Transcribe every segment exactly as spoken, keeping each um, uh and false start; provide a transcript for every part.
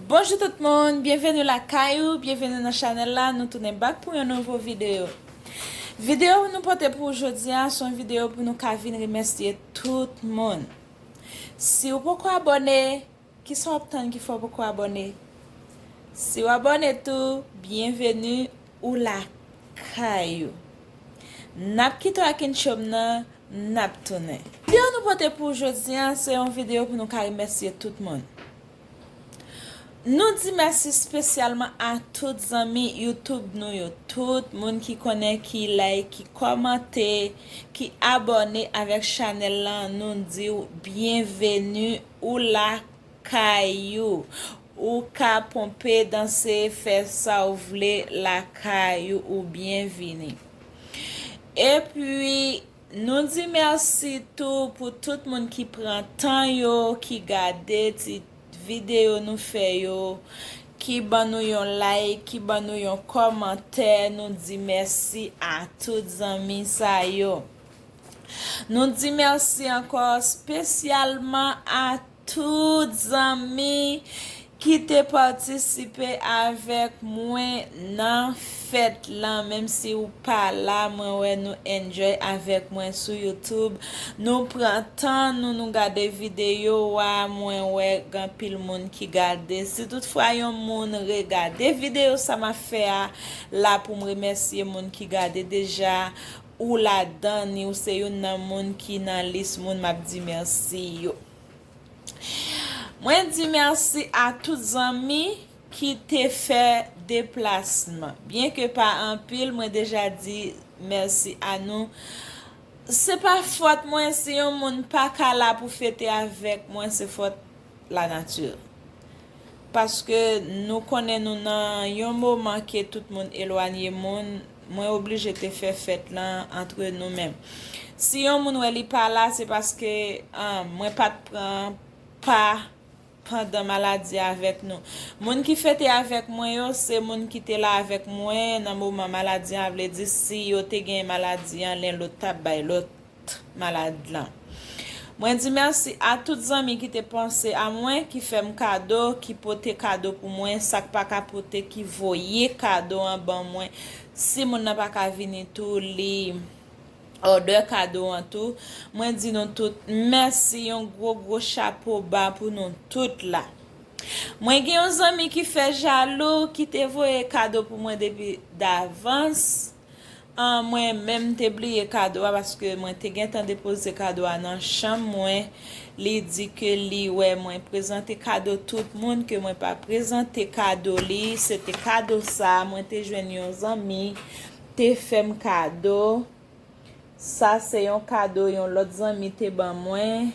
Bonjou tout moun, byenveni lakay ou, byenveni nan chanèl la, nou tounen back pou yon nouvo videyo. Videyo nou pote pou ou jodi a, se yon videyo pou nou ka vin remèsye tout moun. Si w poko abòne, kisa w ap tann ki fè w poko abòne? Si w abòne tou, byenveni ou lakay ou. N ap kite w ak intro m nan, n ap tounen. Videyo nou pote pou ou jodi a, se yon videyo pou nou ka remèsye tout moun. Nou di mèsi espesyalman a tout zanmi YouTube nou yo, tout moun ki konnen, ki like, ki kòmante, ki abòne avèk chanèl lan. Nou di w byenveni ou lakay ou. Ou ka ponpe, danse, fè sa w vle lakay ou, ou byenvini. Epi, nou di mèsi tou pou tout moun ki pran tan yo, ki gade ti videyo nou fè yo, ki ban nou yon like, ki ban nou yon kòmantè. Nou di mèsi a tout zanmi sa yo. Nou di mèsi ankò espesyalman a tout zanmi ki te patisipe avèk mwen nan fèt lan. Menm si w pa la, mwen wè nou enjoy avèk mwen sou YouTube. Nou pran tan nou, nou gade videyo a, mwen wè gen anpil moun ki gade. Si toutfwa yon moun regade videyo sa m ap fè a, la pou m remèsye moun ki gade deja, ou ladan ni, ou se youn nan moun ki nan lis moun m ap di mèsi yo. Mwen di mèsi a tout zanmi ki te fè deplasman. Byenke pa anpil, mwen deja di mèsi a nou. Se pa fòt mwen si yon moun pa ka la pou fete avèk mwen, se fòt lanati. Paske nou konnen nou nan yon moman ke tout moun elwanye moun, mwen oblije te fè fèt lan antre nou menm. Si yon moun wè li pa la, se paske, ah, mwen pa t pran pa pandan maladi a avèk nou. Moun ki fete avèk mwen yo, se moun ki te la avèk mwen nan moman maladi an, vle di si yo te gen maladi an, len lòt t ap bay lòt malad lan. Mwen di mèsi a tout zanmi ki te panse a mwen, ki fè m kado, ki pote kado pou mwen, sa k pa ka pote, ki voye kado an ban mwen. Si moun nan pa ka vini tou, li òdè kado an tou. Mwen di nou tout mèsi, yon gwo, gwo chapo ba pou nou tout la. Mwen gen yon zanmi ki fè jalou, ki te voye kado pou mwen depi davans. An, mwen menm te bliye kado a paske mwen te gentan depoze kado a nan chanm mwen. Li di ke li wè mwen prezante kado tout moun, ke mwen pa prezante kado li. Se te kado sa, mwen te jwenn yon zanmi te fè m kado. Sa se yon kado yon lòt zanmi te ban mwen.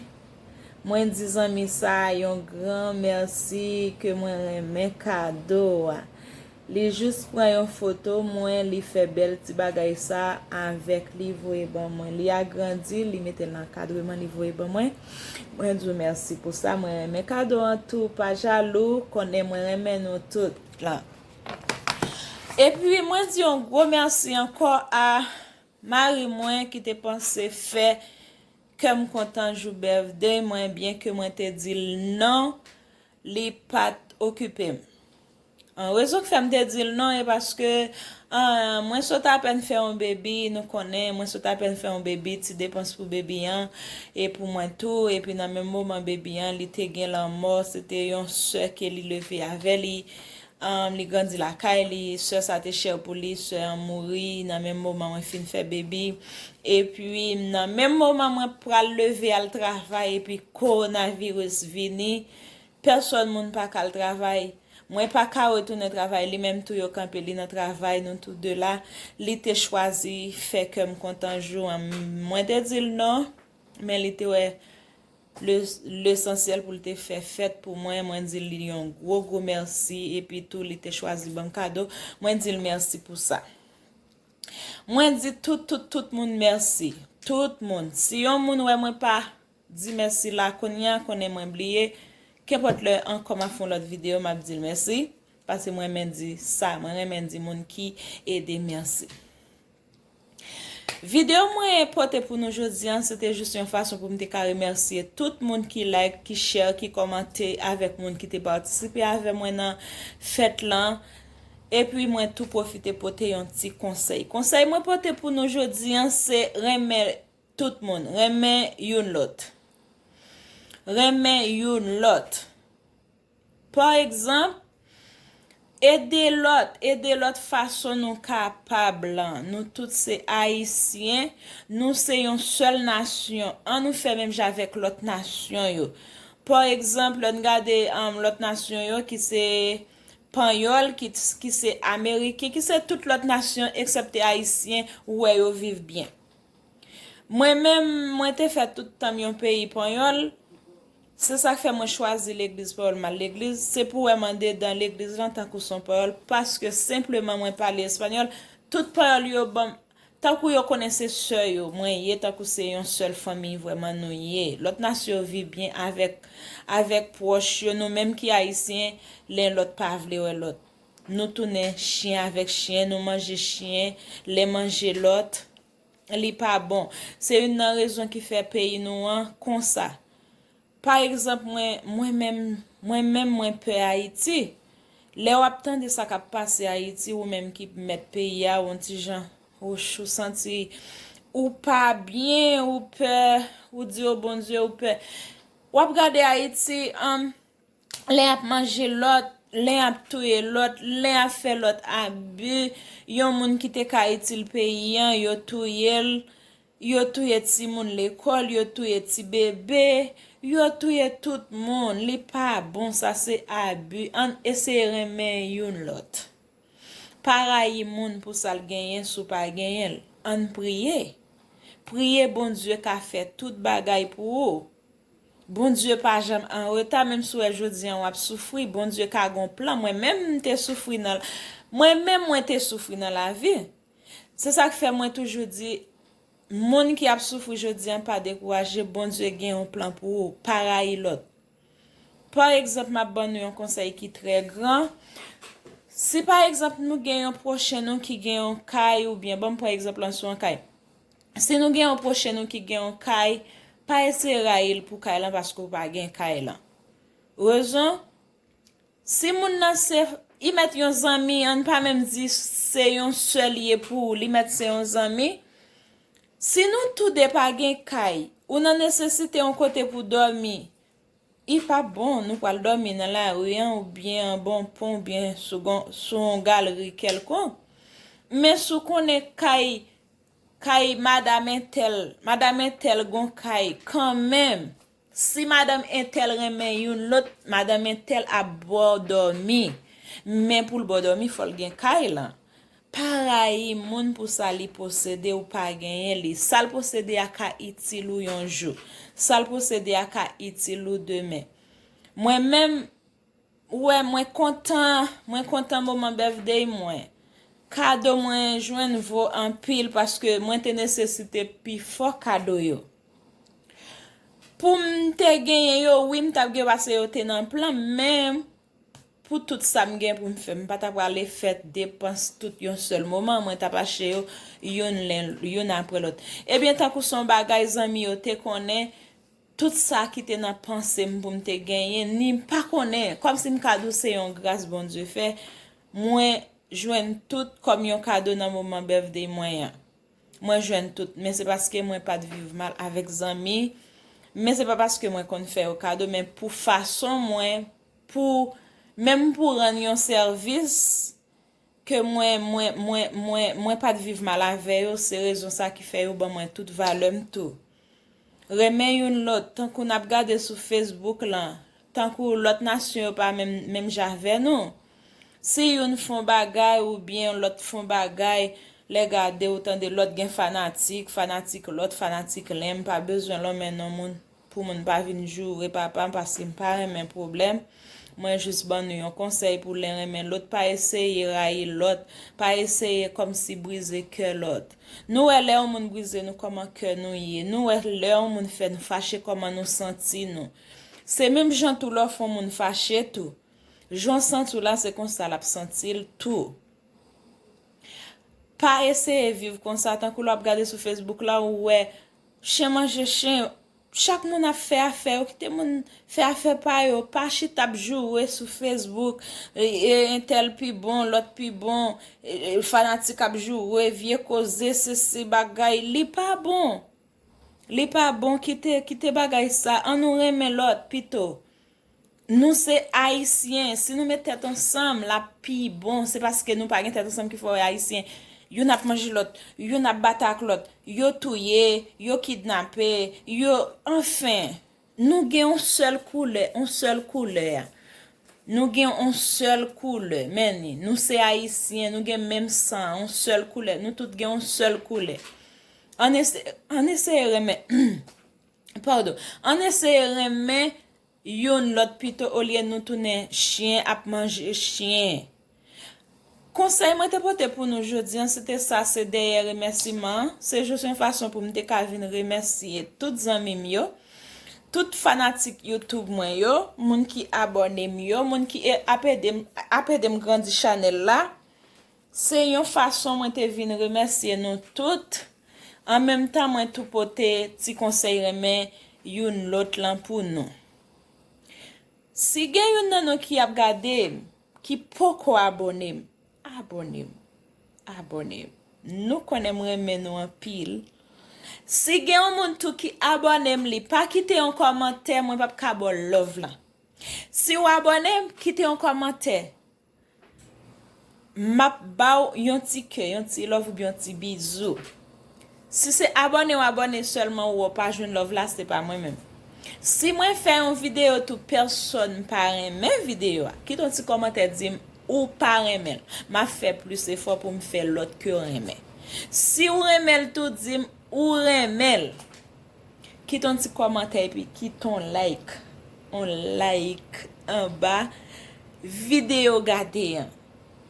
Mwen di zanmi sa a yon gran mèsi, ke mwen renmen kado a. Li jis pran yon foto mwen, li fè bèl ti bagay sa avèk li, voye ban mwen. Li agrandi, li mete l nan kadreman, li voye ban mwen. Mwen di w mèsi pou sa, mwen renmen kado an tou, pa jalou, konnen mwen renmen nou tout la. Epi mwen di yon gwo mèsi ankò a mari mwen ki te panse fè kè m kontan jou birthday mwen, byenke mwen te di l non, li pa t okipe m. An, rezon k fè m te di l non, e paske, an, mwen sot apèn fè yon baby, nou konnen, mwen sot apèn fè yon baby, ti depans pou baby an, e pou mwen tou, epi nan menm moman baby an, li te gen lanmò, se te yon sè ke li leve avè li, an, li grandi lakay li, sè sa te chè pou li, sè an mouri, nan menm moman mwen fin fè baby, epi nan menm moman mwen pral leve al travay, epi kowonaviris vini, pèsòn moun pa ka al travay. Mwen pa ka retounen travay, li menm tou yo kanpe li nan travay, nou tou de la. Li te chwazi fè kè m kontan jou an. Mwen te di l non, men li te wè le, lesansyèl pou l te fè fèt pou mwen. Mwen di li yon gwo, gwo mèsi, epi tou li te chwazi ban m kado. Mwen di l mèsi pou sa. Mwen di tout, tout, tout moun mèsi. Tout moun. Si yon moun wè mwen pa di mèsi la kounye a, konnen mwen bliye. Kenpòt lè ankò m ap fè yon lòt videyo, m ap di l mèsi. Paske mwen renmen di sa, mwen renmen di moun ki ede mèsi. Videyo mwen pote pou nou jodi an, se te jis yon fason pou m te ka remèsye tout moun ki like, ki share, ki kòmante avèk moun ki te patisipe avè mwen nan fèt lan. Epi mwen tou pwofite pote yon ti konsèy. Konsèy mwen pote pou nou jodi an, se renmen tout moun, renmen youn lòt. Renmen youn lòt. Pa egzanp, ede lòt, ede lòt fason nou kapab lan. Nou tout se Ayisyen, nou se yon sèl nasyon. Ann nou fè menm jan avèk lòt nasyon yo. Pa egzanp, lè n gade um, lòt nasyon yo ki se Panyòl, ki, ki se Ameriken, ki se tout lòt nasyon eksepte Ayisyen, ou wè yo viv byen. Mwen menm, mwen te fè tout tan m yon peyi panyòl. Se sa k fè mwen chwazi legliz panyòl, m al legliz. Se pou wè m andedan legliz lan tankou se yon panyòl, paske senpleman mwen pale espanyòl. Tout panyòl yo ban m, tankou yo konnen se sè yo mwen ye, tankou se yon sèl fanmi vrèman nou ye. Lòt nasyon yo viv byen avèk, avèk pwòch yo. Nou menm ki Ayisyen, len lòt pa vle wè lòt. Nou tounen chyen avèk chyen, nou manje chyen, len manje lòt. Li pa bon. Se youn nan rezon ki fè peyi nou an konsa. Pa egzanp, mwen, mwen menm, mwen menm mwen pè Ayiti. Lè w ap tande sa k ap pase Ayiti, ou menm ki mèt peyi a, ou yon ti jan, ou, ou santi ou pa byen, ou pè, ou di, o Bondye, ou pè. W ap gade Ayiti, um, len ap manje lòt, len ap touye lòt, len ap fè lòt abi. Yon moun ki te ka itil peyi an, yo touye l, yo touye timoun lekòl, yo touye ti bebe, yo touye tout moun. Li pa bon, sa se abi. Ann eseye renmen youn lòt. Pa rayi moun pou sa l genyen si w pa genyen l. Ann priye. Priye Bondye ka fè tout bagay pou ou. Bondye pa janm an reta, menm si w wè jodi an w ap soufri, Bondye ka gon plan. Mwen menm m te soufri nan, mwen menm mwen te soufri nan lavi. Se sa k fè mwen toujou di, moun ki ap soufri jodi an pa dekouraje, Bondye gen yon plan pou ou, pa rayi lòt. Pa egzanp, m ap ban nou yon konsèy ki trè gran. Si pa egzanp nou gen yon pwochen nou ki gen yon kay oubyen, ban m pran egzanp lan sou yon kay. Si nou gen yon pwochen nou ki gen yon kay, pa eseye rayi l pou kay lan paske w pa gen kay lan. Rezon, si moun nan se, li mèt yon zanmi, ann pa menm di se yon sèl ye pou ou, li mèt se yon zanmi. Si nou toude pa gen kay, ou nan nesesite yon kote pou dòmi, li pa bon nou pral dòmi nan lari an oubyen anba yon pon oubyen sou gon, sou yon galri kèlkonk. Men si w konnen kay, kay madanm entèl, madanm entèl gon kay kanmenm. Si madanm entèl renmen youn lòt, madanm entèl ap ba w dòmi. Men pou l ba w dòmi, fò l gen kay lan. Pa rayi moun pou sa li posede ou pa genyen li. Sa l posede a ka itil ou yon jou. Sa l posede a ka itil ou demen. Mwen menm, ou wè, mwen kontan, mwen kontan moman birthday mwen. Kado mwen jwenn vo anpil paske mwen te nesesite pifò kado yo. Pou m te genyen yo, wi, m t ap gen pase yo te nan plan m, men pou tout sa m gen pou m fè, m pa t ap prale fè depans tout yon sèl moman, mwen t ap achte yo youn len, youn apre lòt. Ebyen, tankou se yon bagay zanmi yo te konnen, tout sa ki te nan panse m pou m te genyen, ni m pa konnen, kòmsi m ka di w se yon gras Bondye fè, mwen jwenn tout kòm yon kado nan moman birthday mwen an. Mwen jwenn tout, men se paske mwen pa t viv mal avèk zanmi, men se pa paske mwen konn fè yo kado, men pou fason mwen, pou, menm pou rann yon sèvis, ke mwen, mwen, mwen, mwen, mwen pa t viv mal avè yo, se rezon sa ki fè yo ban mwen tout valè m tou. Renmen youn lòt, tankou n ap gade sou Facebook lan, tankou lòt nasyon yo pa menm, menm jan avè nou. Si youn fè yon bagay oubyen lòt fè yon bagay, lè gade ou tande lòt gen fanatik, fanatik lòt, fanatik len, m pa bezwen lonmen non moun. Pou moun pa vin joure papa m paske m pa renmen pwoblèm. Mwen jis ban nou yon konsèy pou len renmen lòt, pa eseye rayi lòt, pa eseye kòmsi brize kè lòt. Nou wè lè yon moun brize nou kòman kè nou ye, nou wè lè yon moun fè n fache kòman nou santi nou. Se menm jan tou lè w fè yon moun fache tou. Jan w santi w la se konsa l ap santi l tou. Pa eseye viv konsa, tankou lè w ap gade sou Facebook la, ou wè chen manje chen, chak moun ap fè afè yo, kite moun fè afè pa yo, pa chita ap joure sou Facebook, e, e, entèl pi bon, lòt pi bon, e, e, fanatik ap joure, vye koze, sesi, bagay, li pa bon. Li pa bon, kite, kite bagay sa, ann nou renmen lòt pito. Nou se Ayisyen, si nou met tèt ansanm, l ap pi bon. Se paske nou pa gen tèt ansanm ki fè w wè Ayisyen, youn ap manje lòt, youn ap batay ak lòt, yo touye, yo kidnape, yo, anfen, nou gen yon sèl koulè, yon sèl koulè. Nou gen yon sèl koulè, men ni, nou se Ayisyen, nou gen menm san, yon sèl koulè, nou tout gen yon sèl koulè. Ann ese-, ann eseye renmen, padon, ann eseye renmen youn lòt pito olye nou tounen chen ap manje chen. Konsèy mwen te pote pou nou jodi an, se te sa, se dèyè remèsiman an. Se jis yon fason pou m te ka vin remèsye tout zanmi m yo, tout fanatik YouTube mwen yo, moun ki abòne m yo, moun ki e-, ap ede m, ap ede m grandi chanèl la. Se yon fason mwen te vin remèsye nou tout. An menm tan, mwen tou pote ti konsèy renmen youn lòt lan pou nou. Si gen youn nan nou ki ap gade m, ki poko abòne m, abòne m, abòne m. Nou konnen m renmen nou anpil. Si gen yon moun tou ki abòne m, li pa kite yon kòmantè, mwen p ap ka ba w love lan. Si w abòne m, kite yon kòmantè. M ap ba w yon ti kè, yon ti love oubyen yon ti bizou. Si se abòne w abòne sèlman ou wè w pa jwenn love la, se pa mwen menm. Si mwen fè yon videyo tou pèsonn pa renmen videyo a, kite yon ti kòmantè di m ou pa renmen l. M ap fè plis efò pou m fè lòt ke w renmen. Si w renmen l tou, di m ou renmen l. Kite yon ti kòmantè epi kite yon like. Yon like anba videyo gade an.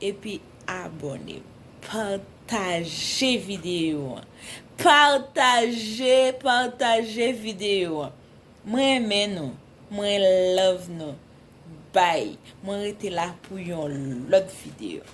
Epi abòne. Pataje videyo an. Pataje, pataje videyo an. Mwen renmen nou. Mwen love nou. Bye. Mwen rete la pou yon lòt videyo.